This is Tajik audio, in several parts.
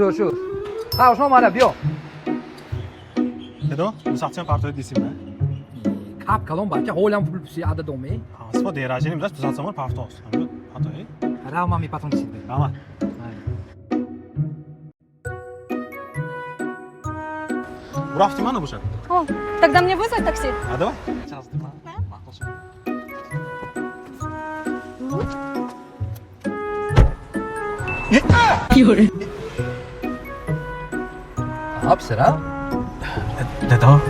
Шуд. Ха, ошно, мана биё. Дедо, дусатсиям партои дисим. Кап калон бача, ҳолам пул пуси ада доме. Ҳасфо дерajени будааст, 200 сомон партоз. Партои? Рав, ман мепатон дисид. Раҳмат. Бурафти мана бошад. О, тогда мне вызвать такси? А давай. А, писарам? Дедо,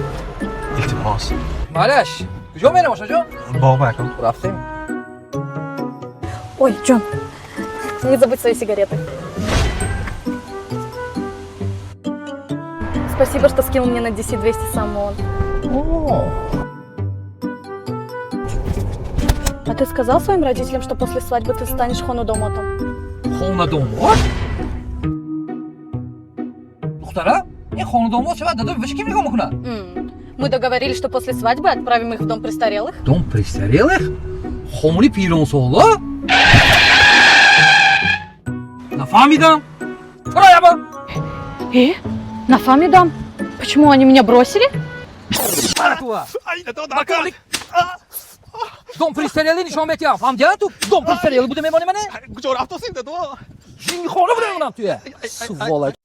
илтимос. Малаш, куҷо мерем, ошноҷон? Боғба, акам. Рафтем. Ой, Джон, не забудь свои сигареты. Спасибо, что скинул мне на DC 200 самон. О. А ты сказал своим родителям, что после свадьбы ты станешь хонадомотом? Хонадомот? Духтара, ин хонадомот шавад, дадо виши ким нигоҳ мекунад? Мы договорились, что после свадьбы отправим их в дом престарелых. Дом престарелых? Хонаи пиронсоло? Нафаҳмидам. Чаро яба? Э? Нафаҳмидам. Почему они меня бросили? Туа. Ай, дедо, дака. Дом престарелых нишон метиҳам. Фаҳмидиа ту? Дом престарелых буда мемони мане? Куҷо рафтосим, дедо? Жинхона буда мемонам туя. Сволочь.